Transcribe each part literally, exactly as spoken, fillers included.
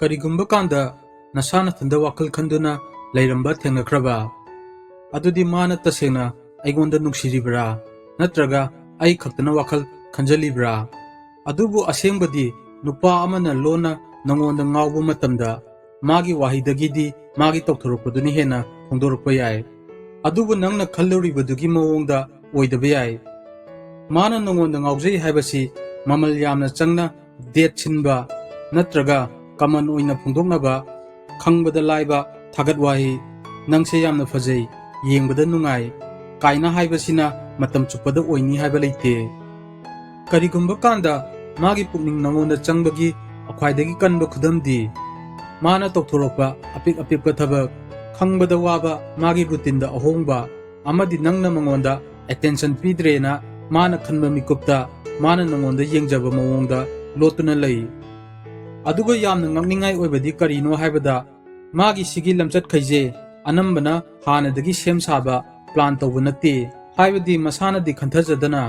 ꯀꯔꯤꯒꯨꯝꯕ ꯀꯥꯟꯗ ꯅꯁꯥ ꯅꯊꯟꯗ ꯋꯥꯈꯜ ꯈꯟꯗꯨꯅ ꯂꯩꯔꯝꯕ ꯊꯦꯡꯅꯈ꯭ꯔꯕ? ꯑꯗꯨꯗꯤ ꯃꯥꯅ ꯇꯁꯦꯡꯅ ꯑꯩꯉꯣꯟꯗ ꯅꯨꯡꯁꯤꯔꯤꯕ꯭ꯔꯥ? ꯅꯠꯇ꯭ꯔꯒ ꯑꯩ ꯈꯛꯇꯅ ꯋꯥꯈꯜ ꯈꯟꯖꯜꯂꯤꯕ꯭ꯔꯥ? ꯑꯗꯨꯕꯨ ꯑꯁꯦꯡꯕꯗꯤ ꯅꯨꯄꯥ ꯑꯃꯅ ꯂꯣꯟꯅ ꯅꯉꯣꯟꯗ ꯉꯥꯎꯕ ꯃꯇꯝꯗ ꯃꯥꯒꯤ ꯋꯥꯍꯩꯗꯒꯤꯗꯤ ꯃꯥꯒꯤ ꯇꯧꯊꯣꯔꯛꯄꯗꯨꯅ ꯍꯦꯟꯅ ꯐꯣꯡꯗꯣꯔꯛꯄ ꯌꯥꯏ꯫ ꯑꯗꯨꯕꯨ ꯅꯪꯅ ꯈꯜꯂꯨꯔꯤꯕꯗꯨꯒꯤ ꯃꯑꯣꯡꯗ ꯑꯣꯏꯗꯕ ꯌꯥꯏ꯫ ꯃꯥꯅ ꯅꯉꯣꯟꯗ ꯉꯥꯎꯖꯩ ꯍꯥꯏꯕꯁꯤ ꯃꯃꯜ ꯌꯥꯝꯅ ꯆꯪꯅ ꯗꯦꯠ ꯁꯤꯟꯕ ꯅꯠꯇ꯭ꯔꯒ ꯀꯃꯟ ꯑꯣꯏꯅ ꯐꯣꯡꯗꯣꯛꯅꯕ, ꯈꯪꯕꯗ ꯂꯥꯏꯕ ꯊꯥꯒꯠ ꯋꯥꯍꯩ, "ꯅꯪꯁꯦ ꯌꯥꯝꯅ ꯐꯖꯩ, ꯌꯦꯡꯕꯗ ꯅꯨꯡꯉꯥꯏ" ꯀꯥꯏꯅ ꯍꯥꯏꯕꯁꯤꯅ ꯃꯇꯝ ꯆꯨꯞꯄꯗ ꯑꯣꯏꯅꯤ ꯍꯥꯏꯕ ꯂꯩꯇꯦ꯫ ꯀꯔꯤꯒꯨꯝꯕ ꯀꯥꯟꯗ ꯃꯥꯒꯤ ꯄꯨꯛꯅꯤꯡ ꯅꯉꯣꯟꯗ ꯆꯪꯕꯒꯤ ꯈ꯭ꯋꯥꯏꯗꯒꯤ ꯀꯟꯕ ꯈꯨꯗꯝꯗꯤ ꯃꯥꯅ ꯇꯧꯊꯣꯔꯛꯄ ꯑꯄꯤꯛ ꯑꯄꯤꯛꯄ ꯊꯕꯛ, ꯈꯪꯕꯗ ꯋꯥꯕ ꯃꯥꯒꯤ ꯔꯨꯇꯤꯟꯗ ꯑꯍꯣꯡꯕ, ꯑꯃꯗꯤ ꯅꯪꯅ ꯃꯉꯣꯟꯗ ꯑꯦꯇꯦꯟꯁꯟ ꯄꯤꯗ꯭ꯔꯦꯅ ꯃꯥꯅ ꯈꯟꯕ ꯃꯤꯀꯨꯞꯇ ꯃꯥꯅ ꯅꯉꯣꯟꯗ ꯌꯦꯡꯖꯕ ꯃꯑꯣꯡꯗ ꯂꯣꯠꯇꯨꯅ ꯂꯩ꯫ ꯑꯗꯨꯒ ꯌꯥꯝꯅ ꯉꯛꯅꯤꯡꯉꯥꯏ ꯑꯣꯏꯕꯗꯤ ꯀꯔꯤꯅꯣ ꯍꯥꯏꯕꯗ, ꯃꯥꯒꯤ ꯁꯤꯒꯤ ꯂꯝꯆꯠꯈꯩꯁꯦ ꯑꯅꯝꯕꯅ ꯍꯥꯟꯅꯗꯒꯤ ꯁꯦꯝ ꯁꯥꯕ, ꯄ꯭ꯂꯥꯟ ꯇꯧꯕ ꯅꯠꯇꯦ꯫ ꯍꯥꯏꯕꯗꯤ ꯃꯁꯥꯅꯗꯤ ꯈꯟꯊꯖꯗꯅ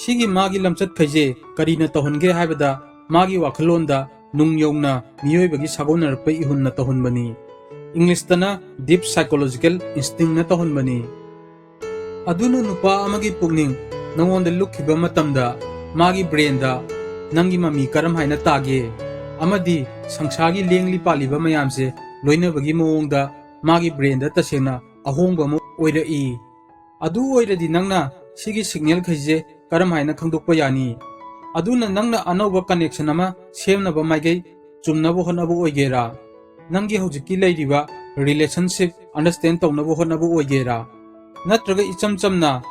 ꯁꯤꯒꯤ ꯃꯥꯒꯤ ꯂꯝꯆꯠꯈꯩꯁꯦ ꯀꯔꯤꯅ ꯇꯧꯍꯟꯒꯦ ꯍꯥꯏꯕꯗ, ꯃꯥꯒꯤ ꯋꯥꯈꯜꯂꯣꯟꯗ ꯅꯨꯡ ꯌꯧꯅ ꯃꯤꯑꯣꯏꯕꯒꯤ ꯁꯥꯒꯣꯟꯅꯔꯛꯄ ꯏꯍꯨꯟꯅ ꯇꯧꯍꯟꯕꯅꯤ꯫ ꯏꯪꯂꯤꯁꯇꯅ deep psychological instinctꯅ ꯇꯧꯍꯟꯕꯅꯤ꯫ ꯑꯗꯨꯅ ꯅꯨꯄꯥ ꯑꯃꯒꯤ ꯄꯨꯛꯅꯤꯡ ꯅꯉꯣꯟꯗ ꯂꯨꯞꯈꯤꯕ ꯃꯇꯝꯗ ꯃꯥꯒꯤ ꯕ꯭ꯔꯦꯟꯗ ꯅꯪꯒꯤ ꯃꯃꯤ ꯀꯔꯝ ꯍꯥꯏꯅ ꯇꯥꯒꯦ? ꯑꯃꯗꯤ ꯁꯪꯁꯥꯔꯒꯤ ꯂꯦꯡꯂꯤ ꯄꯥꯜꯂꯤꯕ ꯃꯌꯥꯝꯁꯦ ꯂꯣꯏꯅꯕꯒꯤ ꯃꯑꯣꯡꯗ ꯃꯥꯒꯤ ꯕ꯭ꯔꯦꯟꯗ ꯇꯁꯦꯡꯅ ꯑꯍꯣꯡꯕ ꯑꯃ ꯑꯣꯏꯔꯛꯏ꯫ ꯑꯗꯨ ꯑꯣꯏꯔꯗꯤ ꯅꯪꯅ ꯁꯤꯒꯤ ꯁꯤꯒꯅꯦꯜꯈꯩꯁꯦ ꯀꯔꯝ ꯍꯥꯏꯅ ꯈꯪꯗꯣꯛꯄ ꯌꯥꯅꯤ? ꯑꯗꯨꯅ ꯅꯪꯅ ꯑꯅꯧꯕ ꯀꯅꯦꯛꯁꯟ ꯑꯃ ꯁꯦꯝꯅꯕ ꯃꯥꯏꯀꯩ ꯆꯨꯝꯅꯕ ꯍꯣꯠꯅꯕ ꯑꯣꯏꯒꯦꯔꯥ, ꯅꯪꯒꯤ ꯍꯧꯖꯤꯛꯀꯤ ꯂꯩꯔꯤꯕ ꯔꯤꯂꯦꯁꯟꯁꯤꯞ ꯑꯟꯗꯔꯁ꯭ꯇꯦꯟ ꯇꯧꯅꯕ ꯍꯣꯠꯅꯕ ꯑꯣꯏꯒꯦꯔꯥ, ꯅꯠꯇ꯭ꯔꯒ ꯏꯆꯝ ꯆꯝꯅ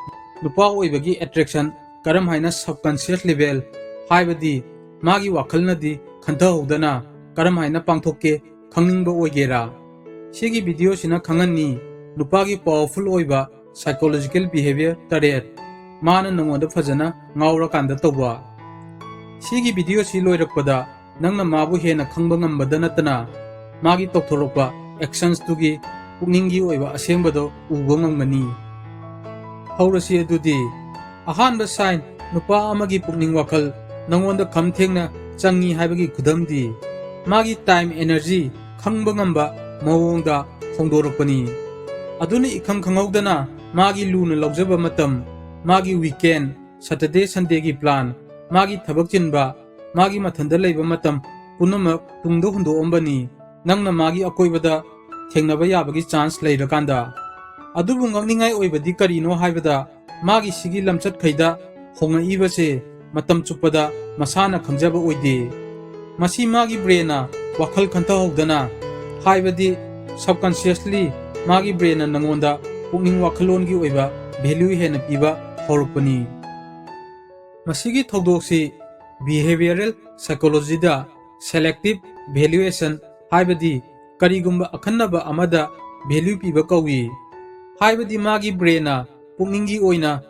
ꯅꯨꯄꯥ ꯑꯣꯏꯕꯒꯤ ꯑꯦꯇ꯭ꯔꯦꯛꯁꯟ ꯀꯔꯝ ꯍꯥꯏꯅ subconscious level, ꯍꯥꯏꯕꯗꯤ ꯃꯥꯒꯤ ꯋꯥꯈꯜꯅꯗꯤ ꯈꯟꯊꯍꯧꯗꯅ ꯀꯔꯝ ꯍꯥꯏꯅ ꯄꯥꯡꯊꯣꯛꯀꯦ ꯈꯪꯅꯤꯡꯕ ꯑꯣꯏꯒꯦꯔꯥ? ꯁꯤꯒꯤ ꯚꯤꯗꯤꯑꯣꯁꯤꯅ ꯈꯪꯍꯟꯅꯤ ꯅꯨꯄꯥꯒꯤ ꯄꯋꯥꯔꯐꯨꯜ ꯑꯣꯏꯕ psychological behavior ꯇꯔꯦꯠ, ꯃꯥꯅ ꯅꯉꯣꯟꯗ ꯐꯖꯅ ꯉꯥꯎꯔꯀꯥꯟꯗ ꯇꯧꯕ꯫ ꯁꯤꯒꯤ ꯚꯤꯗꯤꯑꯣꯁꯤ ꯂꯣꯏꯔꯛꯄꯗ ꯅꯪꯅ ꯃꯥꯕꯨ ꯍꯦꯟꯅ ꯈꯪꯕ ꯉꯝꯕꯗ ꯅꯠꯇꯅ ꯃꯥꯒꯤ ꯇꯧꯊꯣꯔꯛꯄ ꯑꯦꯛꯁꯟꯁꯇꯨꯒꯤ ꯄꯨꯛꯅꯤꯡꯒꯤ ꯑꯣꯏꯕ ꯑꯁꯦꯡꯕꯗꯣ ꯎꯕ ꯉꯝꯒꯅꯤ꯫ ꯍꯧꯔꯁꯤ ꯑꯗꯨꯗꯤ꯫ ꯑꯍꯥꯟꯕ ꯁꯥꯏꯟ, ꯅꯨꯄꯥ ꯑꯃꯒꯤ ꯄꯨꯛꯅꯤꯡ ꯋꯥꯈꯜ ꯅꯉꯣꯟꯗ ꯈꯝ ꯊꯦꯡꯅ ꯆꯪꯉꯤ ꯍꯥꯏꯕꯒꯤ ꯈꯨꯗꯝꯗꯤ, ꯃꯥꯒꯤ time energy ꯈꯪꯕ ꯉꯝꯕ ꯃꯑꯣꯡꯗ ꯍꯣꯡꯗꯣꯔꯛꯄꯅꯤ꯫ ꯑꯗꯨꯅ ꯏꯈꯪ ꯈꯪꯍꯧꯗꯅ ꯃꯥꯒꯤ ꯂꯨꯅ ꯂꯧꯖꯕ ꯃꯇꯝ, ꯃꯥꯒꯤ weekend, Saturday Sundayꯒꯤ plan, ꯃꯥꯒꯤ ꯊꯕꯛ ꯆꯤꯟꯕ, ꯃꯥꯒꯤ ꯃꯊꯟꯇ ꯂꯩꯕ ꯃꯇꯝ ꯄꯨꯝꯅꯃꯛ ꯇꯨꯡꯗ ꯍꯨꯟꯗꯣꯛꯑꯝꯕꯅꯤ, ꯅꯪꯅ ꯃꯥꯒꯤ ꯑꯀꯣꯏꯕꯗ ꯊꯦꯡꯅꯕ ꯌꯥꯕꯒꯤ chance ꯂꯩꯔꯀꯥꯟꯗ꯫ ꯑꯗꯨꯕꯨ ꯉꯛꯅꯤꯡꯉꯥꯏ ꯑꯣꯏꯕꯗꯤ ꯀꯔꯤꯅꯣ ꯍꯥꯏꯕꯗ, ꯃꯥꯒꯤ ꯁꯤꯒꯤ ꯂꯝꯆꯠꯈꯩꯗ ꯍꯣꯡꯉꯛꯏꯕꯁꯦ ꯃꯇꯝ ꯆꯨꯞꯄꯗ ꯃꯁꯥꯅ ꯈꯪꯖꯕ ꯑꯣꯏꯗꯦ꯫ ꯃꯁꯤ ꯃꯥꯒꯤ brainꯅ ꯋꯥꯈꯜ ꯈꯟꯊꯍꯧꯗꯅ, ꯍꯥꯏꯕꯗꯤ subconsciously ꯃꯥꯒꯤ brainꯅ ꯅꯉꯣꯟꯗ ꯄꯨꯛꯅꯤꯡ ꯋꯥꯈꯜꯂꯣꯟꯒꯤ ꯑꯣꯏꯕ value ꯍꯦꯟꯅ ꯄꯤꯕ ꯍꯧꯔꯛꯄꯅꯤ꯫ ꯃꯁꯤꯒꯤ ꯊꯧꯗꯣꯛꯁꯤ behavioral psychologyꯗ selective valuation, ꯍꯥꯏꯕꯗꯤ ꯀꯔꯤꯒꯨꯝꯕ ꯑꯈꯟꯅꯕ ꯑꯃꯗ value ꯄꯤꯕ ꯀꯧꯏ꯫ ꯍꯥꯏꯕꯗꯤ ꯃꯥꯒꯤ brainꯅ ꯄꯨꯛꯅꯤꯡꯒꯤ ꯑꯣꯏꯅ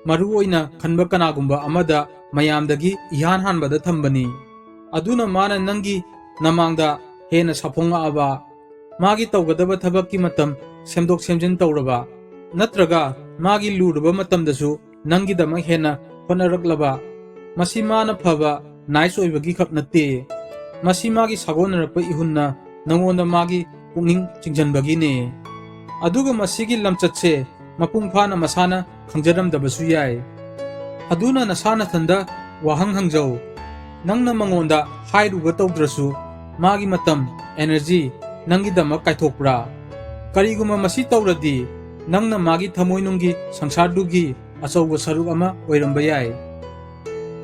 ꯃꯔꯨ ꯑꯣꯏꯅ ꯈꯟꯕ ꯀꯅꯥꯒꯨꯝꯕ ꯑꯃꯗ ꯃꯌꯥꯝꯗꯒꯤ ꯏꯍꯥꯟ ꯍꯥꯟꯕꯗ ꯊꯝꯕꯅꯤ꯫ ꯑꯗꯨꯅ ꯃꯥꯅ ꯅꯪꯒꯤ ꯅꯃꯥꯡꯗ ꯍꯦꯟꯅ ꯁꯥꯐꯣꯡꯉꯛꯑꯕ, ꯃꯥꯒꯤ ꯇꯧꯒꯗꯕ ꯊꯕꯛꯀꯤ ꯃꯇꯝ ꯁꯦꯝꯗꯣꯛ ꯁꯦꯝꯖꯤꯟ ꯇꯧꯔꯕ, ꯅꯠꯇ꯭ꯔꯒ ꯃꯥꯒꯤ ꯂꯨꯔꯕ ꯃꯇꯝꯗꯁꯨ ꯅꯪꯒꯤꯗꯃꯛ ꯍꯦꯟꯅ ꯍꯣꯠꯅꯔꯛꯂꯕ, ꯃꯁꯤ ꯃꯥꯅ ꯐꯕ, nice ꯑꯣꯏꯕꯒꯤ ꯈꯛ ꯅꯠꯇꯦ꯫ ꯃꯁꯤ ꯃꯥꯒꯤ ꯁꯥꯒꯣꯟꯅꯔꯛꯄ ꯏꯍꯨꯟꯅ ꯅꯉꯣꯟꯗ ꯃꯥꯒꯤ ꯄꯨꯛꯅꯤꯡ ꯆꯤꯡꯁꯤꯟꯕꯒꯤꯅꯦ꯫ ꯑꯗꯨꯒ ꯃꯁꯤꯒꯤ ꯂꯝꯆꯠꯁꯦ ꯃꯄꯨꯡ ꯐꯥꯅ ꯃꯁꯥꯅ ꯈꯪꯖꯔꯝꯗꯕꯁꯨ ꯌꯥꯏ꯫ ꯑꯗꯨꯅ ꯅꯁꯥ ꯅꯊꯟꯗ ꯋꯥꯍꯪ ꯍꯪꯖꯧ꯫ ꯅꯪꯅ ꯃꯉꯣꯟꯗ ꯍꯥꯏꯔꯨꯕ ꯇꯧꯗ꯭ꯔꯁꯨ, ꯃꯥꯒꯤ ꯃꯇꯝ, energy ꯅꯪꯒꯤꯗꯃꯛ ꯀꯥꯏꯊꯣꯛꯄ꯭ꯔꯥ? ꯀꯔꯤꯒꯨꯝꯕ ꯃꯁꯤ ꯇꯧꯔꯗꯤ, ꯅꯪꯅ ꯃꯥꯒꯤ ꯊꯃꯣꯏꯅꯨꯡꯒꯤ ꯁꯪꯁꯥꯔꯗꯨꯒꯤ ꯑꯆꯧꯕ ꯁꯔꯨꯛ ꯑꯃ ꯑꯣꯏꯔꯝꯕ ꯌꯥꯏ꯫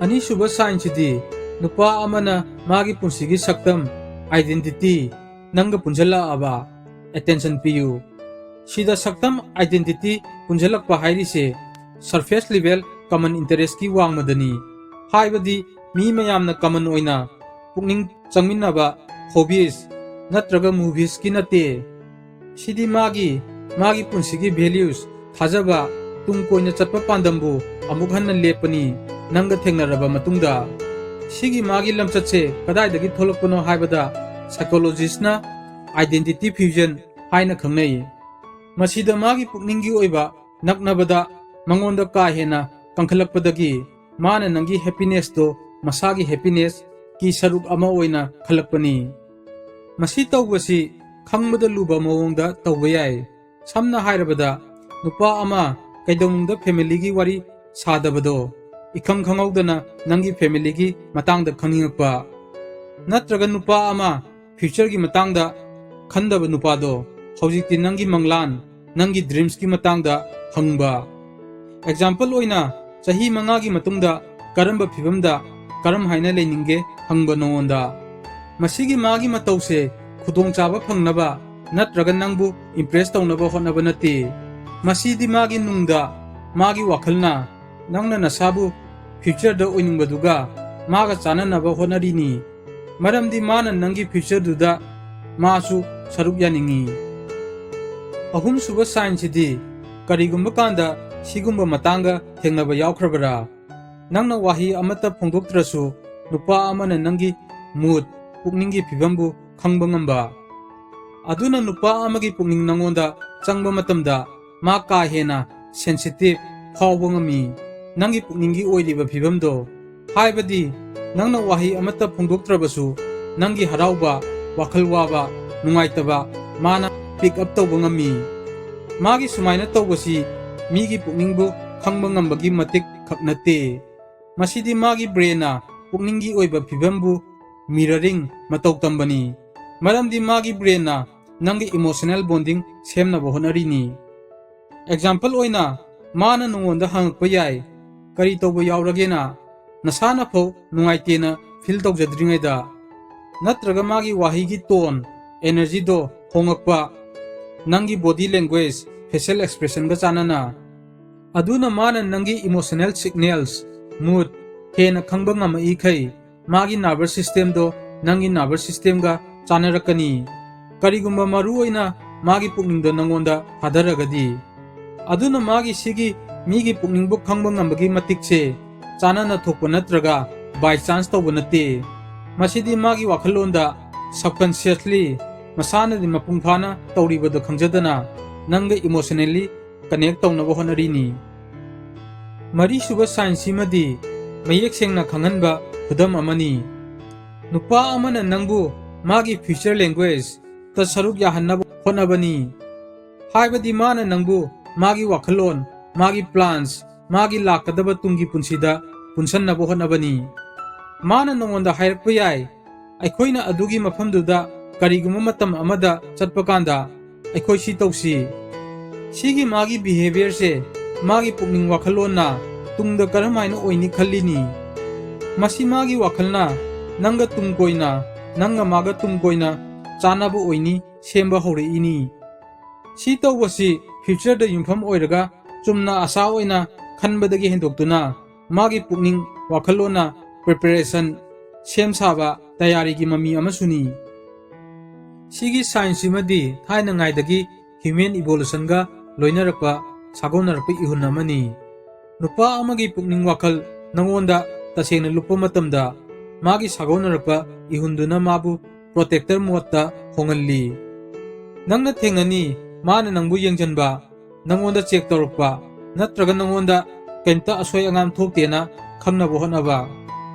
ꯑꯅꯤꯁꯨꯕ signꯁꯤꯗꯤ ꯅꯨꯄꯥ ꯑꯃꯅ ꯃꯥꯒꯤ ꯄꯨꯟꯁꯤꯒꯤ ꯁꯛꯇꯝ, identity, ꯅꯪꯒ ꯄꯨꯟꯁꯤꯜꯂꯛꯑꯕ꯫ Attention ꯄꯤꯌꯨ꯫ ꯁꯤꯗ ꯁꯛꯇꯝ, identity, ꯄꯨꯟꯁꯤꯜꯂꯛꯄ ꯍꯥꯏꯔꯤꯁꯦ surface level common interestꯀꯤ ꯋꯥꯡꯃꯗꯅꯤ꯫ ꯍꯥꯏꯕꯗꯤ ꯃꯤ ꯃꯌꯥꯝꯅ common ꯑꯣꯏꯅ ꯄꯨꯛꯅꯤꯡ ꯆꯪꯃꯤꯟꯅꯕ hobbies ꯅꯠꯇ꯭ꯔꯒ moviesꯀꯤ ꯅꯠꯇꯦ꯫ ꯁꯤꯗꯤ ꯃꯥꯒꯤ, ꯃꯥꯒꯤ ꯄꯨꯟꯁꯤꯒꯤ values, ꯊꯥꯖꯕ, ꯇꯨꯡ ꯀꯣꯏꯅ ꯆꯠꯄ ꯄꯥꯟꯗꯝꯕꯨ ꯑꯃꯨꯛ ꯍꯟꯅ ꯂꯦꯞꯄꯅꯤ, ꯅꯪꯒ ꯊꯦꯡꯅꯔꯕ ꯃꯇꯨꯡꯗ꯫ ꯁꯤꯒꯤ ꯃꯥꯒꯤ ꯂꯝꯆꯠꯁꯦ ꯀꯗꯥꯏꯗꯒꯤ ꯊꯣꯛꯂꯛꯄꯅꯣ ꯍꯥꯏꯕꯗ, psychologistꯅ identity fusion ꯍꯥꯏꯅ ꯈꯪꯅꯩ꯫ ꯃꯁꯤꯗ ꯃꯥꯒꯤ ꯄꯨꯛꯅꯤꯡꯒꯤ ꯑꯣꯏꯕ ꯅꯛꯅꯕꯗ ꯃꯉꯣꯟꯗ ꯀꯥ ꯍꯦꯟꯅ ꯀꯟꯈꯠꯂꯛꯄꯗꯒꯤ ꯃꯥꯅ ꯅꯪꯒꯤ happinessꯇꯣ ꯃꯁꯥꯒꯤ happiness, ꯀꯤ ꯁꯔꯨꯛ ꯑꯃ ꯑꯣꯏꯅ ꯈꯜꯂꯛꯄꯅꯤ꯫ ꯃꯁꯤ ꯇꯧꯕꯁꯤ ꯈꯪꯕꯗ ꯂꯨꯕ ꯃꯑꯣꯡꯗ ꯇꯧꯕ ꯌꯥꯏ꯫ ꯁꯝꯅ ꯍꯥꯏꯔꯕꯗ, ꯅꯨꯄꯥ ꯑꯃ ꯀꯩꯗꯧꯅꯨꯡꯗ ꯐꯦꯃꯤꯂꯤꯒꯤ ꯋꯥꯔꯤ ꯁꯥꯗꯕꯗꯣ, ꯏꯈꯪ ꯈꯪꯍꯧꯗꯅ ꯅꯪꯒꯤ ꯐꯦꯃꯤꯂꯤꯒꯤ ꯃꯇꯥꯡꯗ ꯈꯪꯅꯤꯡꯉꯛꯄ꯫ ꯅꯠꯇ꯭ꯔꯒ ꯅꯨꯄꯥ ꯑꯃ ꯐ꯭ꯌꯨꯆꯔꯒꯤ ꯃꯇꯥꯡꯗ ꯈꯟꯗꯕ ꯅꯨꯄꯥꯗꯣ ꯍꯧꯖꯤꯛꯇꯤ ꯅꯪꯒꯤ ꯃꯪꯂꯥꯟ, ꯅꯪꯒꯤ ꯗ꯭ꯔꯤꯝꯁꯀꯤ ꯃꯇꯥꯡꯗ ꯍꯪꯕ꯫ ꯑꯦꯛꯖꯥꯝꯄꯜ ꯑꯣꯏꯅ, ꯆꯍꯤ ꯃꯉꯥꯒꯤ ꯃꯇꯨꯡꯗ ꯀꯔꯝꯕ ꯐꯤꯕꯝꯗ, ꯀꯔꯝ ꯍꯥꯏꯅ ꯂꯩꯅꯤꯡꯒꯦ ꯍꯪꯕ ꯅꯉꯣꯟꯗ꯫ ꯃꯁꯤꯒꯤ ꯃꯥꯒꯤ ꯃꯇꯧꯁꯦ ꯈꯨꯗꯣꯡꯆꯥꯕ ꯐꯪꯅꯕ ꯅꯠꯇ꯭ꯔꯒ ꯅꯪꯕꯨ ꯏꯝꯄ꯭ꯔꯦꯁ ꯇꯧꯅꯕ ꯍꯣꯠꯅꯕ ꯅꯠꯇꯦ꯫ ꯃꯁꯤꯗꯤ ꯃꯥꯒꯤ ꯅꯨꯡꯗ, ꯃꯥꯒꯤ ꯋꯥꯈꯜꯅ ꯅꯪꯅ ꯅꯁꯥꯕꯨ ꯐ꯭ꯌꯨꯆꯔꯗ ꯑꯣꯏꯅꯤꯡꯕꯗꯨꯒ ꯃꯥꯒ ꯆꯥꯟꯅꯅꯕ ꯍꯣꯠꯅꯔꯤꯅꯤ꯫ ꯃꯔꯝꯗꯤ ꯃꯥꯅ ꯅꯪꯒꯤ ꯐ꯭ꯌꯨꯆꯔꯗꯨꯗ ꯃꯥꯁꯨ ꯁꯔꯨꯛ ꯌꯥꯅꯤꯡꯏ꯫ ꯑꯍꯨꯝꯁꯨꯕ ꯁꯥꯏꯟꯁꯤꯗꯤ, ꯀꯔꯤꯒꯨꯝꯕ ꯀꯥꯟꯗ ꯁꯤꯒꯨꯝꯕ ꯃꯇꯥꯡꯒ ꯊꯦꯡꯅꯕ ꯌꯥꯎꯈ꯭ꯔꯕꯔꯥ? ꯅꯪꯅ ꯋꯥꯍꯩ ꯑꯃꯠꯇ ꯐꯣꯡꯗꯣꯛꯇ꯭ꯔꯁꯨ ꯅꯨꯄꯥ ꯑꯃꯅ ꯅꯪꯒꯤ ꯃꯨꯗ, ꯄꯨꯛꯅꯤꯡꯒꯤ ꯐꯤꯕꯝꯕꯨ ꯈꯪꯕ ꯉꯝꯕ꯫ ꯑꯗꯨꯅ ꯅꯨꯄꯥ ꯑꯃꯒꯤ ꯄꯨꯛꯅꯤꯡ ꯅꯉꯣꯟꯗ ꯆꯪꯕ ꯃꯇꯝꯗ ꯃꯥ ꯀꯥ ꯍꯦꯟꯅ ꯁꯦꯟꯁꯤꯇꯤꯚ ꯐꯥꯎꯕ ꯉꯝꯃꯤ꯫ ꯅꯪꯒꯤ ꯄꯨꯛꯅꯤꯡꯒꯤ ꯑꯣꯏꯔꯤꯕ ꯐꯤꯕꯝꯗꯣ, ꯍꯥꯏꯕꯗꯤ ꯅꯪꯅ ꯋꯥꯍꯩ ꯑꯃꯠꯇ ꯐꯣꯡꯗꯣꯛꯇ꯭ꯔꯕꯁꯨ ꯅꯪꯒꯤ ꯍꯔꯥꯎꯕ, ꯋꯥꯈꯜ ꯋꯥꯕ, ꯅꯨꯡꯉꯥꯏꯇꯕ ꯃꯥꯅ ꯄꯤꯛ ꯑꯞ ꯇꯧꯕ ꯉꯝꯃꯤ꯫ ꯃꯥꯒꯤ ꯁꯨꯃꯥꯏꯅ ꯇꯧꯕꯁꯤ ꯃꯤꯒꯤ ꯄꯨꯛꯅꯤꯡꯕꯨ ꯈꯪꯕ ꯉꯝꯕꯒꯤ ꯃꯇꯤꯛ ꯈꯛ ꯅꯠꯇꯦ꯫ ꯃꯁꯤꯗꯤ ꯃꯥꯒꯤ ꯕ꯭ꯔꯦꯟꯅ ꯄꯨꯛꯅꯤꯡꯒꯤ ꯑꯣꯏꯕ ꯐꯤꯕꯝꯕꯨ ꯃꯤꯔꯔꯤꯡ ꯃꯇꯧ ꯇꯝꯕꯅꯤ꯫ ꯃꯔꯝꯗꯤ ꯃꯥꯒꯤ ꯕ꯭ꯔꯦꯟꯅ ꯅꯪꯒꯤ ꯏꯃꯣꯁꯅꯦꯜ ꯕꯣꯟꯗꯤꯡ ꯁꯦꯝꯅꯕ ꯍꯣꯠꯅꯔꯤꯅꯤ꯫ ꯑꯦꯛꯖꯥꯝꯄꯜ ꯑꯣꯏꯅ, ꯃꯥꯅ ꯅꯉꯣꯟꯗ ꯍꯪꯉꯛꯄ ꯌꯥꯏ, "ꯀꯔꯤ ꯇꯧꯕ ꯌꯥꯎꯔꯒꯦꯅ?" ꯅꯁꯥꯅ ꯐꯥꯎ ꯅꯨꯡꯉꯥꯏꯇꯦꯅ ꯐꯤꯜ ꯇꯧꯖꯗ꯭ꯔꯤꯉꯩꯗ꯫ ꯅꯠꯇ꯭ꯔꯒ ꯃꯥꯒꯤ ꯋꯥꯍꯩꯒꯤ ꯇꯣꯟ, ꯑꯦꯅꯔꯖꯤꯗꯣ ꯍꯣꯡꯉꯛꯄ, ꯅꯪꯒꯤ ꯕꯣꯗꯤ ꯂꯦꯡꯒ꯭ꯋꯦꯖ, ꯐꯦꯁꯤꯌꯦꯜ ꯑꯦꯛꯁꯄ꯭ꯔꯦꯁꯟꯒ ꯆꯥꯟꯅꯅ꯫ ꯑꯗꯨꯅ ꯃꯥꯅ ꯅꯪꯒꯤ ꯏꯃꯣꯁꯅꯦꯜ ꯁꯤꯒꯅꯦꯜꯁ, ꯃꯨꯗ, ꯍꯦꯟꯅ ꯈꯪꯕ ꯉꯝꯃꯛꯏꯈꯩ, ꯃꯥꯒꯤ ꯅꯔꯚꯁ ꯁꯤꯁꯇꯦꯝꯗꯣ ꯅꯪꯒꯤ ꯅꯔꯚꯁ ꯁꯤꯁꯇꯦꯝꯒ ꯆꯥꯟꯅꯔꯛꯀꯅꯤ꯫ ꯀꯔꯤꯒꯨꯝꯕ ꯃꯔꯨ ꯑꯣꯏꯅ ꯃꯥꯒꯤ ꯄꯨꯛꯅꯤꯡꯗꯣ ꯅꯪꯉꯣꯟꯗ ꯊꯥꯗꯔꯒꯗꯤ꯫ ꯑꯗꯨꯅ ꯃꯥꯒꯤ ꯁꯤꯒꯤ ꯃꯤꯒꯤ ꯄꯨꯛꯅꯤꯡꯕꯨ ꯈꯪꯕ ꯉꯝꯕꯒꯤ ꯃꯇꯤꯛꯁꯦ ꯆꯥꯟꯅꯅ ꯊꯣꯛꯄ ꯅꯠꯇ꯭ꯔꯒ ꯕꯥꯏ ꯆꯥꯟꯁ ꯇꯧꯕ ꯅꯠꯇꯦ꯫ ꯃꯁꯤꯗꯤ ꯃꯥꯒꯤ ꯋꯥꯈꯜꯂꯣꯟꯗ ꯁꯕꯀꯟꯁꯤꯌꯁꯂꯤ ꯃꯁꯥꯅꯗꯤ ꯃꯄꯨꯡ ꯐꯥꯅ ꯇꯧꯔꯤꯕꯗꯣ ꯈꯪꯖꯗꯅ ꯅꯪꯒ ꯏꯃꯣꯁꯅꯦꯜꯂꯤ ꯀꯅꯦꯛ ꯇꯧꯅꯕ ꯍꯣꯠꯅꯔꯤꯅꯤ꯫ ꯃꯔꯤꯁꯨꯕ ꯁꯥꯏꯟꯁꯤꯃꯗꯤ ꯃꯌꯦꯛ ꯁꯦꯡꯅ ꯈꯪꯍꯟꯕ ꯈꯨꯗꯝ ꯑꯃꯅꯤ꯫ ꯅꯨꯄꯥ ꯑꯃꯅ ꯅꯪꯕꯨ ꯃꯥꯒꯤ future language ꯇ ꯁꯔꯨꯛ ꯌꯥꯍꯟꯅꯕ ꯍꯣꯠꯅꯕꯅꯤ꯫ ꯍꯥꯏꯕꯗꯤ ꯃꯥꯅ ꯅꯪꯕꯨ ꯃꯥꯒꯤ ꯋꯥꯈꯜꯂꯣꯟ, ꯃꯥꯒꯤ plans, ꯃꯥꯒꯤ ꯂꯥꯛꯀꯗꯕ ꯇꯨꯡꯒꯤ ꯄꯨꯟꯁꯤꯗ ꯄꯨꯟꯁꯟꯅꯕ ꯍꯣꯠꯅꯕꯅꯤ꯫ ꯃꯥꯅ ꯅꯉꯣꯟꯗ ꯍꯥꯏꯔꯛꯄ ꯌꯥꯏ, ꯑꯩꯈꯣꯏꯅ ꯑꯗꯨꯒꯤ ꯃꯐꯝꯗꯨꯗ ꯀꯔꯤꯒꯨꯝꯕ ꯃꯇꯝ ꯑꯃꯗ ꯆꯠꯄ ꯀꯥꯟꯗ ꯑꯩꯈꯣꯏ ꯁꯤ ꯇꯧꯁꯤ꯫ ꯁꯤꯒꯤ ꯃꯥꯒꯤ behaviour ꯁꯦ ꯃꯥꯒꯤ ꯄꯨꯛꯅꯤꯡ ꯋꯥꯈꯜꯂꯣꯟꯅ ꯇꯨꯡꯗ ꯀꯔꯝꯍꯥꯏꯅ ꯑꯣꯏꯅꯤ ꯈꯜꯂꯤꯅꯤ꯫ ꯃꯁꯤ ꯃꯥꯒꯤ ꯋꯥꯈꯜꯅ ꯅꯪꯒ ꯇꯨꯡ ꯀꯣꯏꯅ, ꯅꯪꯒ ꯃꯥꯒ ꯇꯨꯡ ꯀꯣꯏꯅ ꯆꯥꯅꯕ ꯑꯣꯏꯅꯤ ꯁꯦꯝꯕ ꯍꯧꯔꯛꯏꯅꯤ꯫ ꯁꯤ ꯇꯧꯕꯁꯤ future ꯗ ꯌꯨꯝꯐꯝ ꯑꯣꯏꯔꯒ ꯆꯨꯝꯅ ꯑꯁꯥ ꯑꯣꯏꯅ ꯈꯟꯕꯗꯒꯤ ꯍꯦꯟꯗꯣꯛꯇꯨꯅ ꯃꯥꯒꯤ ꯄꯨꯛꯅꯤꯡ ꯋꯥꯈꯜꯂꯣꯟꯅ preparation, ꯁꯦꯝ ꯁꯥꯕ, ꯇꯌꯥꯔꯤꯒꯤ ꯃꯃꯤ ꯑꯃꯁꯨꯅꯤ꯫ ꯁꯤꯒꯤ sign ꯁꯤꯃꯗꯤ ꯊꯥꯏꯅꯉꯥꯏꯗꯒꯤ human evolution ꯒ ꯂꯣꯏꯅꯔꯛꯄ, ꯁꯥꯒꯣꯟꯅꯔꯛꯄ ꯏꯍꯨꯟ ꯑꯃꯅꯤ꯫ ꯅꯨꯄꯥ ꯑꯃꯒꯤ ꯄꯨꯛꯅꯤꯡ ꯋꯥꯈꯜ ꯅꯉꯣꯟꯗ ꯇꯁꯦꯡꯅ ꯂꯨꯞꯄ ꯃꯇꯝꯗ, ꯃꯥꯒꯤ ꯁꯥꯒꯣꯟꯅꯔꯛꯄ ꯏꯍꯨꯟꯗꯨꯅ ꯃꯥꯕꯨ protector mode ꯇ ꯍꯣꯡꯍꯜꯂꯤ꯫ ꯅꯪꯅ ꯊꯦꯡꯅꯅꯤ, ꯃꯥꯅ ꯅꯪꯕꯨ ꯌꯦꯡꯁꯤꯟꯕ, ꯅꯪꯉꯣꯟꯗ check ꯇꯧꯔꯛꯄ, ꯅꯠꯇ꯭ꯔꯒ ꯅꯪꯉꯣꯟꯗ ꯀꯩꯝꯇ ꯑꯁꯣꯏ ꯑꯉꯥꯝ ꯊꯣꯛꯇꯦꯅ ꯈꯪꯅꯕ ꯍꯣꯠꯅꯕ꯫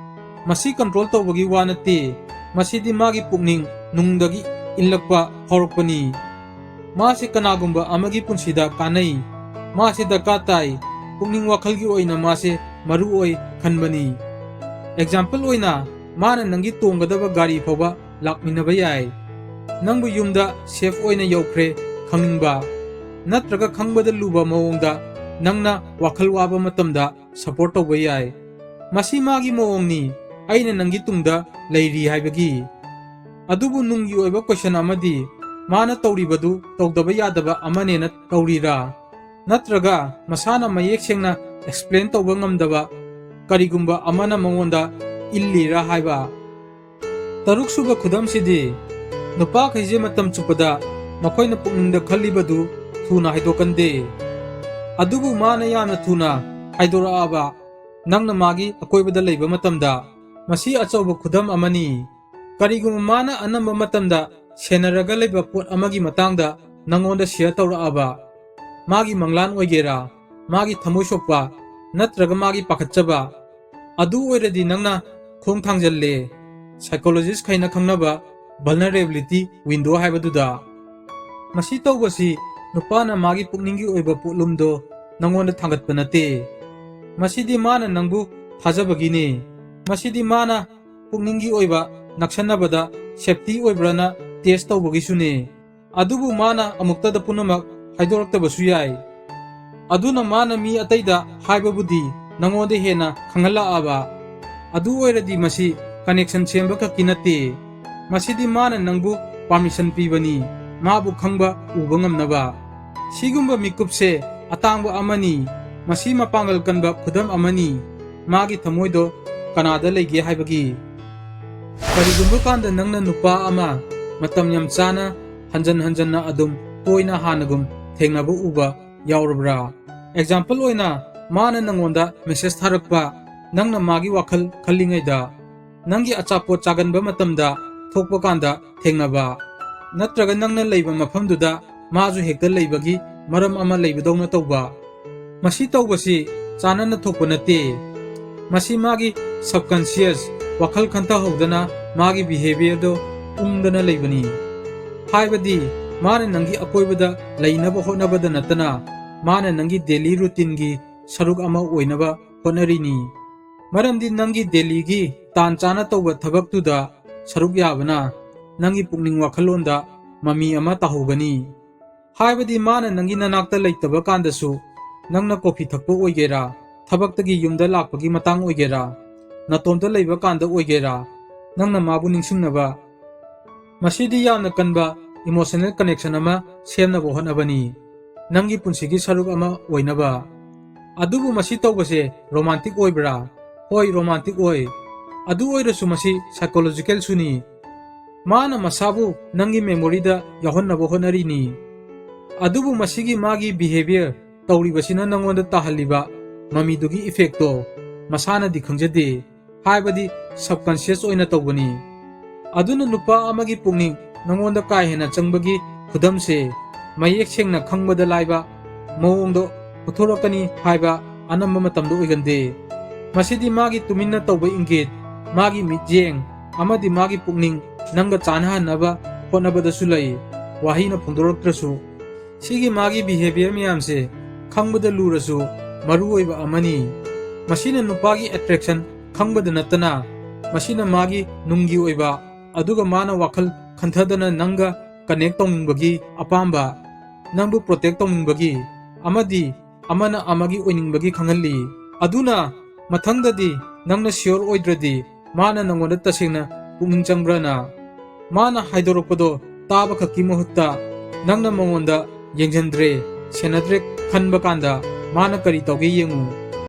ꯃꯁꯤ control ꯇꯧꯕꯒꯤ ꯋꯥ ꯅꯠꯇꯦ, ꯃꯁꯤꯗꯤ ꯃꯥꯒꯤ ꯄꯨꯛꯅꯤꯡ ꯅꯨꯡꯗꯒꯤ ꯏꯜꯂꯛꯄ ꯐꯥꯎꯔꯛꯄꯅꯤ꯫ ꯃꯥꯁꯦ ꯀꯅꯥꯒꯨꯝꯕ ꯑꯃꯒꯤ ꯄꯨꯟꯁꯤꯗ ꯀꯥꯟꯅꯩ, ꯃꯥꯁꯦ ꯗꯔꯀꯥꯔ ꯇꯥꯏ, ꯄꯨꯛꯅꯤꯡ ꯋꯥꯈꯜꯒꯤ ꯑꯣꯏꯅ ꯃꯥꯁꯦ ꯃꯔꯨ ꯑꯣꯏ ꯈꯟꯕꯅꯤ꯫ Example ꯑꯣꯏꯅ, ꯃꯥꯅ ꯅꯪꯒꯤ ꯇꯣꯡꯒꯗꯕ ꯒꯥꯔꯤ ꯐꯥꯎꯕ ꯂꯥꯛꯃꯤꯟꯅꯕ ꯌꯥꯏ꯫ ꯅꯪꯕꯨ ꯌꯨꯝꯗ safe ꯑꯣꯏꯅ ꯌꯧꯈ꯭ꯔꯦ ꯈꯪꯅꯤꯡꯕ, ꯅꯠꯇ꯭ꯔꯒ ꯈꯪꯕꯗ ꯂꯨꯕ ꯃꯑꯣꯡꯗ ꯅꯪꯅ ꯋꯥꯈꯜ ꯋꯥꯕ ꯃꯇꯝꯗ support ꯇꯧꯕ ꯌꯥꯏ꯫ ꯃꯁꯤ ꯃꯥꯒꯤ ꯃꯑꯣꯡꯅꯤ, ꯑꯩꯅ ꯅꯪꯒꯤ ꯇꯨꯡꯗ ꯂꯩꯔꯤ ꯍꯥꯏꯕꯒꯤ꯫ ꯑꯗꯨꯕꯨ ꯅꯨꯡꯒꯤ ꯑꯣꯏꯕ question ꯑꯃꯗꯤ, ꯃꯥꯅ ꯇꯧꯔꯤꯕꯗꯨ ꯇꯧꯗꯕ ꯌꯥꯗꯕ ꯑꯃꯅꯦꯅ ꯇꯧꯔꯤꯔꯥ? ꯅꯠꯇ꯭ꯔꯒ ꯃꯁꯥꯅ ꯃꯌꯦꯛ ꯁꯦꯡꯅ explain ꯇꯧꯕ ꯉꯝꯗꯕ ꯀꯔꯤꯒꯨꯝꯕ ꯑꯃꯅ ꯃꯉꯣꯟꯗ ꯏꯜꯂꯤꯔꯥ ꯍꯥꯏꯕ? ꯇꯔꯨꯛꯁꯨꯕ ꯈꯨꯗꯝꯁꯤꯗꯤ, ꯅꯨꯄꯥꯈꯩꯁꯦ ꯃꯇꯝ ꯆꯨꯞꯄꯗ ꯃꯈꯣꯏꯅ ꯄꯨꯛꯅꯤꯡꯗ ꯈꯜꯂꯤꯕꯗꯨ ꯊꯨꯅ ꯍꯥꯏꯗꯣꯛꯀꯟꯗꯦ꯫ ꯑꯗꯨꯕꯨ ꯃꯥꯅ ꯌꯥꯝꯅ ꯊꯨꯅ ꯍꯥꯏꯗꯣꯔꯛꯑꯕ, ꯅꯪꯅ ꯃꯥꯒꯤ ꯑꯀꯣꯏꯕꯗ ꯂꯩꯕ ꯃꯇꯝꯗ, ꯃꯁꯤ ꯑꯆꯧꯕ ꯈꯨꯗꯝ ꯑꯃꯅꯤ꯫ ꯀꯔꯤꯒꯨꯝꯕ ꯃꯥꯅ ꯑꯅꯝꯕ ꯃꯇꯝꯗ ꯁꯦꯟꯅꯔꯒ ꯂꯩꯕ ꯄꯣꯠ ꯑꯃꯒꯤ ꯃꯇꯥꯡꯗ ꯅꯪꯉꯣꯟꯗ share ꯇꯧꯔꯛꯑꯕ, ꯃꯥꯒꯤ ꯃꯪꯂꯥꯟ ꯑꯣꯏꯒꯦꯔꯥ, ꯃꯥꯒꯤ ꯊꯃꯣꯏ ꯁꯣꯛꯄ, ꯅꯠꯇ꯭ꯔꯒ ꯃꯥꯒꯤ ꯄꯥꯈꯠꯆꯕ, ꯑꯗꯨ ꯑꯣꯏꯔꯗꯤ ꯅꯪꯅ ꯈꯣꯡ ꯊꯥꯡꯖꯜꯂꯦ꯫ psychologist ꯈꯩꯅ ꯈꯪꯅꯕ vulnerability window ꯍꯥꯏꯕꯗꯨꯗ꯫ ꯃꯁꯤ ꯇꯧꯕꯁꯤ ꯅꯨꯄꯥꯅ ꯃꯥꯒꯤ ꯄꯨꯛꯅꯤꯡꯒꯤ ꯑꯣꯏꯕ ꯄꯣꯠꯂꯨꯝꯗꯣ ꯅꯪꯉꯣꯟꯗ ꯊꯥꯡꯒꯠꯄ ꯅꯠꯇꯦ꯫ ꯃꯁꯤꯗꯤ ꯃꯥꯅ ꯅꯪꯕꯨ ꯊꯥꯖꯕꯒꯤꯅꯦ꯫ ꯃꯁꯤꯗꯤ ꯃꯥꯅ ꯄꯨꯛꯅꯤꯡꯒꯤ ꯑꯣꯏꯕ ꯅꯛꯁꯟꯅꯕꯗ safety ꯑꯣꯏꯕ꯭ꯔꯥꯅ test ꯇꯧꯕꯒꯤꯁꯨꯅꯦ꯫ ꯑꯗꯨꯕꯨ ꯃꯥꯅ ꯑꯃꯨꯛꯇꯗ ꯄꯨꯝꯅꯃꯛ ꯍꯥꯏꯗꯣꯔꯛꯇꯕꯁꯨ ꯌꯥꯏ꯫ ꯑꯗꯨꯅ ꯃꯥꯅ ꯃꯤ ꯑꯇꯩꯗ ꯍꯥꯏꯕꯕꯨꯗꯤ ꯅꯪꯉꯣꯟꯗ ꯍꯦꯟꯅ ꯈꯪꯍꯜꯂꯛꯑꯕ꯫ ꯑꯗꯨ ꯑꯣꯏꯔꯗꯤ ꯃꯁꯤ connection ꯁꯦꯝꯕ ꯈꯛꯀꯤ ꯅꯠꯇꯦ꯫ ꯃꯁꯤꯗꯤ ꯃꯥꯅ ꯅꯪꯕꯨ permission ꯄꯤꯕꯅꯤ, ꯃꯥꯕꯨ ꯈꯪꯕ ꯎꯕ ꯉꯝꯅꯕ꯫ ꯁꯤꯒꯨꯝꯕ ꯃꯤꯀꯨꯞꯁꯦ ꯑꯇꯥꯡꯕ ꯑꯃꯅꯤ꯫ ꯃꯁꯤ ꯃꯄꯥꯡꯒꯜ ꯀꯟꯕ ꯈꯨꯗꯝ ꯑꯃꯅꯤ꯫ ꯃꯥꯒꯤ ꯊꯃꯣꯏꯗꯣ ꯀꯅꯥꯗ ꯂꯩꯒꯦ ꯍꯥꯏꯕꯒꯤ꯫ ꯀꯔꯤꯒꯨꯝꯕ ꯀꯥꯟꯗ ꯅꯪꯅ ꯅꯨꯄꯥ ꯑꯃ ꯃꯇꯝ ꯌꯥꯝ ꯆꯥꯅ ꯍꯟꯖꯟ ꯍꯟꯖꯟꯅ ꯑꯗꯨꯝ ꯇꯣꯏꯅ ꯍꯥꯟꯅꯒꯨꯝ ꯊꯦꯡꯅꯕ ꯎꯕ ꯌꯥꯎꯔꯕ꯭ꯔꯥ? Example ꯑꯣꯏꯅ, ꯃꯥꯅ ꯅꯪꯉꯣꯟꯗ message ꯊꯥꯔꯛꯄ, ꯅꯪꯅ ꯃꯥꯒꯤ ꯋꯥꯈꯜ ꯈꯜꯂꯤꯉꯩꯗ, ꯅꯪꯒꯤ ꯑꯆꯥꯄꯣꯠ ꯆꯥꯒꯟꯕ ꯃꯇꯝꯗ ꯊꯣꯛꯄ ꯀꯥꯟꯗ ꯊꯦꯡꯅꯕ, ꯅꯠꯇ꯭ꯔꯒ ꯅꯪꯅ ꯂꯩꯕ ꯃꯐꯝꯗꯨꯗ ꯃꯥꯁꯨ ꯍꯦꯛꯇ ꯂꯩꯕꯒꯤ ꯃꯔꯝ ꯑꯃ ꯂꯩꯕꯗꯧꯅ ꯇꯧꯕ꯫ ꯃꯁꯤ ꯇꯧꯕꯁꯤ ꯆꯥꯟꯅꯅ ꯊꯣꯛꯄ ꯅꯠꯇꯦ꯫ ꯃꯁꯤ ꯃꯥꯒꯤ subconscious ꯋꯥꯈꯜ ꯈꯟꯊꯍꯧꯗꯅ ꯃꯥꯒꯤ behaviourꯗꯣ ꯎꯪꯗꯅ ꯂꯩꯕꯅꯤ꯫ ꯍꯥꯏꯕꯗꯤ ꯃꯥꯅ ꯅꯪꯒꯤ ꯑꯀꯣꯏꯕꯗ ꯂꯩꯅꯕ ꯍꯣꯠꯅꯕꯗ ꯅꯠꯇꯅ ꯃꯥꯅ ꯅꯪꯒꯤ daily routinegꯤ ꯁꯔꯨꯛ ꯑꯃ ꯑꯣꯏꯅꯕ ꯍꯣꯠꯅꯔꯤꯅꯤ꯫ ꯃꯔꯝꯗꯤ ꯅꯪꯒꯤ dailyꯒꯤ ꯇꯥꯟ ꯆꯥꯅ ꯇꯧꯕ ꯊꯕꯛꯇꯨꯗ ꯁꯔꯨꯛ ꯌꯥꯕꯅ ꯅꯪꯒꯤ ꯄꯨꯛꯅꯤꯡ ꯋꯥꯈꯜꯂꯣꯟꯗ ꯃꯃꯤ ꯑꯃ ꯇꯥꯍꯧꯒꯅꯤ꯫ ꯍꯥꯏꯕꯗꯤ ꯃꯥꯅ ꯅꯪꯒꯤ ꯅꯅꯥꯛꯇ ꯂꯩꯇꯕ ꯀꯥꯟꯗꯁꯨ, ꯅꯪꯅ coffee ꯊꯛꯄ ꯑꯣꯏꯒꯦꯔꯥ, ꯊꯕꯛꯇꯒꯤ ꯌꯨꯝꯗ ꯂꯥꯛꯄꯒꯤ ꯃꯇꯥꯡ ꯑꯣꯏꯒꯦꯔꯥ, ꯅꯇꯣꯝꯇ ꯂꯩꯕ ꯀꯥꯟꯗ ꯑꯣꯏꯒꯦꯔꯥ, ꯅꯪꯅ ꯃꯥꯕꯨ ꯅꯤꯡꯁꯤꯡꯅꯕ꯫ ꯃꯁꯤꯗꯤ ꯌꯥꯝꯅ ꯀꯟꯕ emotional connection ꯑꯃ ꯁꯦꯝꯅꯕ ꯍꯣꯠꯅꯕꯅꯤ, ꯅꯪꯒꯤ ꯄꯨꯟꯁꯤꯒꯤ ꯁꯔꯨꯛ ꯑꯃ ꯑꯣꯏꯅꯕ꯫ ꯑꯗꯨꯕꯨ ꯃꯁꯤ ꯇꯧꯕꯁꯦ romantic ꯑꯣꯏꯕ꯭ꯔꯥ? ꯍꯣꯏ, romantic ꯑꯣꯏ꯫ ꯑꯗꯨ ꯑꯣꯏꯔꯁꯨ ꯃꯁꯤ psychologicalꯁꯨꯅꯤ꯫ ꯃꯥꯅ ꯃꯁꯥꯕꯨ ꯅꯪꯒꯤ memoryꯗ ꯌꯥꯎꯍꯟꯅꯕ ꯍꯣꯠꯅꯔꯤꯅꯤ꯫ ꯑꯗꯨꯕꯨ ꯃꯁꯤꯒꯤ ꯃꯥꯒꯤ behaviour ꯇꯧꯔꯤꯕꯁꯤꯅ ꯅꯪꯉꯣꯟꯗ ꯇꯥꯍꯜꯂꯤꯕ ꯃꯃꯤꯗꯨꯒꯤ effectꯇꯣ ꯃꯁꯥꯅꯗꯤ ꯈꯪꯖꯗꯦ, ꯍꯥꯏꯕꯗꯤ subconscious ꯑꯣꯏꯅ ꯇꯧꯕꯅꯤ꯫ ꯑꯗꯨꯅ ꯅꯨꯄꯥ ꯑꯃꯒꯤ ꯄꯨꯛꯅꯤꯡ ꯅꯪꯉꯣꯟꯗ ꯀꯥ ꯍꯦꯟꯅ ꯆꯪꯕꯒꯤ ꯈꯨꯗꯝꯁꯦ ꯃꯌꯦꯛ ꯁꯦꯡꯅ ꯈꯪꯕꯗ ꯂꯥꯏꯕ ꯃꯑꯣꯡꯗ ꯎꯠꯊꯣꯔꯛꯀꯅꯤ ꯍꯥꯏꯕ ꯑꯅꯝꯕ ꯃꯇꯝꯗ ꯑꯣꯏꯒꯟꯗꯦ꯫ ꯃꯁꯤꯗꯤ ꯃꯥꯒꯤ ꯇꯨꯃꯤꯟꯅ ꯇꯧꯕ ꯏꯪꯒꯤꯠ, ꯃꯥꯒꯤ ꯃꯤꯠꯌꯦꯡ, ꯑꯃꯗꯤ ꯃꯥꯒꯤ ꯄꯨꯛꯅꯤꯡ ꯅꯪꯒ ꯆꯥꯟꯅꯍꯟꯅꯕ ꯍꯣꯠꯅꯕꯗꯁꯨ ꯂꯩ, ꯋꯥꯍꯩꯅ ꯐꯣꯡꯗꯣꯔꯛꯇ꯭ꯔꯁꯨ꯫ ꯁꯤꯒꯤ ꯃꯥꯒꯤ behaviour ꯃꯌꯥꯝꯁꯦ ꯈꯪꯕꯗ ꯂꯨꯔꯁꯨ ꯃꯔꯨ ꯑꯣꯏꯕ ꯑꯃꯅꯤ꯫ ꯃꯁꯤꯅ ꯅꯨꯄꯥꯒꯤ attraction ꯈꯪꯕꯗ ꯅꯠꯇꯅ, ꯃꯁꯤꯅ ꯃꯥꯒꯤ ꯅꯨꯡꯒꯤ ꯑꯣꯏꯕ, ꯑꯗꯨꯒ ꯃꯥꯅ ꯋꯥꯈꯜ ꯈꯟꯊꯗꯅ ꯅꯪꯒ connect ꯇꯧꯅꯤꯡꯕꯒꯤ ꯑꯄꯥꯝꯕ, ꯅꯪꯕꯨ protect ꯇꯧꯅꯤꯡꯕꯒꯤ, ꯑꯃꯗꯤ ꯑꯃꯅ ꯑꯃꯒꯤ ꯑꯣꯏꯅꯤꯡꯕꯒꯤ ꯈꯪꯍꯜꯂꯤ꯫ ꯑꯗꯨꯅ ꯃꯊꯪꯗꯗꯤ ꯅꯪꯅ sure ꯑꯣꯏꯗ꯭ꯔꯗꯤ ꯃꯥꯅ ꯅꯪꯉꯣꯟꯗ ꯇꯁꯦꯡꯅ ꯄꯨꯛꯅꯤꯡ ꯆꯪꯕ꯭ꯔꯥꯅ꯫ ꯃꯥꯅ ꯍꯥꯏꯗꯣꯔꯛꯄꯗꯣ ꯇꯥꯕ ꯈꯛꯀꯤ ꯃꯍꯨꯠꯇ ꯅꯪꯅ ꯃꯉꯣꯟꯗ ꯌꯦꯡꯁꯤꯟꯗ꯭ꯔꯦ, ꯁꯦꯟꯅꯗ꯭ꯔꯦ ꯈꯟꯕ ꯀꯥꯟꯗ ꯃꯥꯅ ꯀꯔꯤ ꯇꯧꯒꯦ ꯌꯦꯡꯉꯨ꯫